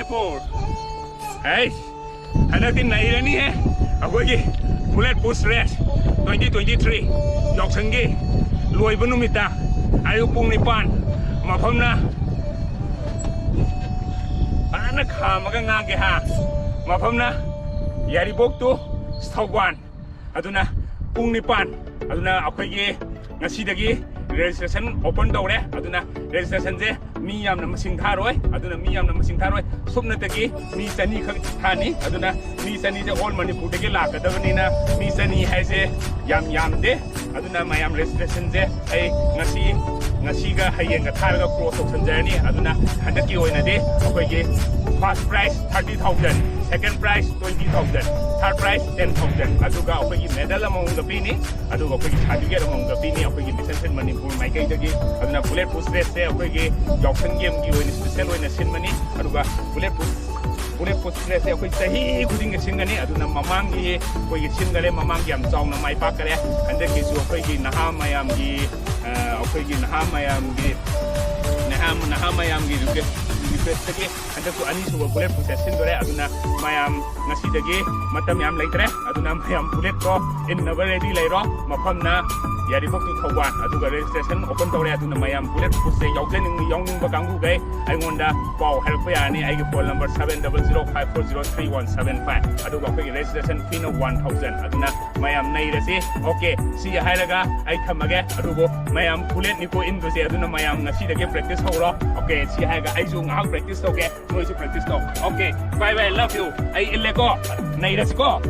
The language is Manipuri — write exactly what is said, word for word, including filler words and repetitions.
Four. ꯍꯩ, ꯍꯟꯗꯛꯇꯤ ꯅꯩꯔꯅꯤꯍꯦ꯫ ꯑꯩꯈꯣꯏꯒꯤ Bullet Proof Race twenty twenty-three ꯌꯥꯎꯁꯪꯒꯤ ꯂꯣꯏꯕ ꯅꯨꯃꯤꯠꯇ ꯑꯌꯨꯛ ꯄꯨꯡ ꯅꯤꯄꯥꯟ, ꯃꯐꯝꯅ ꯐꯖꯅ ꯈꯥꯝꯃꯒ ꯉꯥꯡꯒꯦ ꯍꯥ꯫ ꯃꯐꯝꯅ ꯌꯥꯏꯔꯤꯄꯣꯛ to ꯊꯧꯕꯥꯜ꯫ ꯑꯗꯨꯅ ꯄꯨꯡ ꯅꯤꯄꯥꯟ꯫ ꯑꯗꯨꯅ ꯑꯩꯈꯣꯏꯒꯤ ꯉꯁꯤꯗꯒꯤ registration open ꯇꯧꯔꯦ꯫ ꯑꯗꯨꯅ registrationꯁꯦ ꯃꯤ ꯌꯥꯝꯅ ꯃꯁꯤꯡ ꯊꯥꯔꯣꯏ꯫ ꯑꯗꯨꯅ ꯃꯤ ꯌꯥꯝꯅ ꯃꯁꯤꯡ ꯊꯥꯔꯣꯏ꯫ ꯁꯨꯞꯅꯇꯒꯤ ꯃꯤ ꯆꯅꯤ ꯈꯛ ꯊꯥꯅꯤ꯫ ꯑꯗꯨꯅ ꯃꯤ ꯆꯅꯤꯁꯦ all ꯃꯅꯤꯄꯨꯔꯗꯒꯤ ꯂꯥꯛꯀꯗꯕꯅꯤꯅ ꯃꯤ ꯆꯅꯤ ꯍꯥꯏꯁꯦ ꯌꯥꯝ ꯌꯥꯝꯗꯦ꯫ ꯑꯗꯨꯅ ꯃꯌꯥꯝ registrationꯁꯦ ꯑꯩ ꯉꯁꯤ, ꯉꯁꯤꯒ ꯍꯌꯦꯡꯒ ꯊꯥꯔꯒ close ꯇꯧꯁꯟꯖꯔꯅꯤ꯫ ꯑꯗꯨꯅ ꯍꯟꯗꯛꯀꯤ ꯑꯣꯏꯅꯗꯤ ꯑꯩꯈꯣꯏꯒꯤ first prize thirty thousand, second prize twenty thousand, third prize ten thousand, ꯑꯗꯨꯒ ꯑꯩꯈꯣꯏꯒꯤ medal ꯑꯃꯃꯝꯒ ꯄꯤꯅꯤ꯫ ꯑꯗꯨꯒ ꯑꯩꯈꯣꯏꯒꯤ certificate ꯑꯃꯃꯝꯒ ꯄꯤꯅꯤ ꯑꯩꯈꯣꯏꯒꯤ Mission San ꯃꯅꯤꯄꯨꯔ ꯃꯥꯏꯀꯩꯗꯒꯤ꯫ ꯑꯗꯨꯅ Bullet Proof Raceꯁꯦ ꯑꯩꯈꯣꯏꯒꯤ ꯌꯥꯎꯁꯪ gameꯒꯤ ꯑꯣꯏꯅ special ꯑꯣꯏꯅ ꯁꯤꯟꯕꯅꯤ꯫ ꯑꯗꯨꯒ Bullet Proof, Bullet Proof Raceꯁꯦ ꯑꯩꯈꯣꯏ ꯆꯍꯤ ꯈꯨꯗꯤꯡꯒꯤ ꯁꯤꯟꯒꯅꯤ꯫ ꯑꯗꯨꯅ ꯃꯃꯥꯡꯒꯤ ꯑꯩꯈꯣꯏꯒꯤ ꯁꯤꯟꯈꯔꯦ, ꯃꯃꯥꯡꯒꯤ ꯌꯥꯝ ꯆꯥꯎꯅ ꯃꯥꯏ ꯄꯥꯛꯈꯔꯦ꯫ ꯍꯟꯗꯛꯀꯤꯁꯨ ꯑꯩꯈꯣꯏꯒꯤ ꯅꯍꯥ ꯃꯌꯥꯝꯒꯤ, ꯑ, ꯑꯩꯈꯣꯏꯒꯤ ꯅꯍꯥ ꯃꯌꯥꯝꯒꯤ, ꯅꯍꯥ, ꯅꯍꯥ ꯃꯌꯥꯝꯒꯤ request, requestꯇꯒꯤ ꯍꯟꯗꯛꯁꯨ ꯑꯅꯤꯁꯨꯕ Bullet Proof ꯁꯤꯟꯗꯣꯔꯦ꯫ ꯑꯗꯨꯅ ꯃꯌꯥꯝ ꯉꯁꯤꯗꯒꯤ ꯃꯇꯝ ꯌꯥꯝ ꯂꯩꯇ꯭ꯔꯦ꯫ ꯑꯗꯨꯅ ꯃꯌꯥꯝ Bulletꯇꯣ ꯏꯟꯅꯕ ready ꯂꯩꯔꯣ꯫ ꯃꯐꯝꯅ ꯌꯥꯏꯔꯤꯄꯣꯛ to ꯊꯧꯕꯥꯜ꯫ ꯑꯗꯨꯒ registration open ꯇꯧꯔꯦ꯫ ꯑꯗꯨꯅ ꯃꯌꯥꯝ Bullet Proofꯁꯦ ꯌꯥꯎꯖꯅꯤꯡ-, ꯌꯥꯎꯅꯤꯡꯕ ꯀꯥꯡꯕꯨꯈꯩ ꯑꯩꯉꯣꯟꯗ ꯄꯥꯎ ꯍꯥꯏꯔꯛꯄ ꯌꯥꯔꯅꯤ꯫ ꯑꯩꯒꯤ phone number seven double zero five four zero three one seven five꯫ ꯑꯗꯨꯒ ꯑꯩꯈꯣꯏꯒꯤ registration feeꯅ one thousand꯫ ꯑꯗꯨꯅ ꯃꯌꯥꯝ ꯅꯩꯔꯁꯤ꯫ Okay, ꯁꯤ ꯍꯥꯏꯔꯒ ꯑꯩ ꯊꯝꯃꯒꯦ꯫ ꯑꯗꯨꯕꯨ ꯃꯌꯥꯝ Bulletꯅꯤꯀꯣ ꯏꯟꯗꯣꯏꯁꯦ꯫ ꯑꯗꯨꯅ ꯃꯌꯥꯝ ꯉꯁꯤꯗꯒꯤ practice ꯍꯧꯔꯣ꯫ Okay, ꯁꯤ ꯍꯥꯏꯔꯒ ꯑꯩꯁꯨ ꯉꯥꯏꯍꯥꯛ practice ꯇꯧꯒꯦ, ꯅꯣꯏꯁꯨ practice ꯇꯧ꯫ Okay, bye bye, love you꯫ ꯑꯩ ꯏꯜꯂꯦꯀꯣ, ꯅꯩꯔꯁꯤꯀꯣ꯫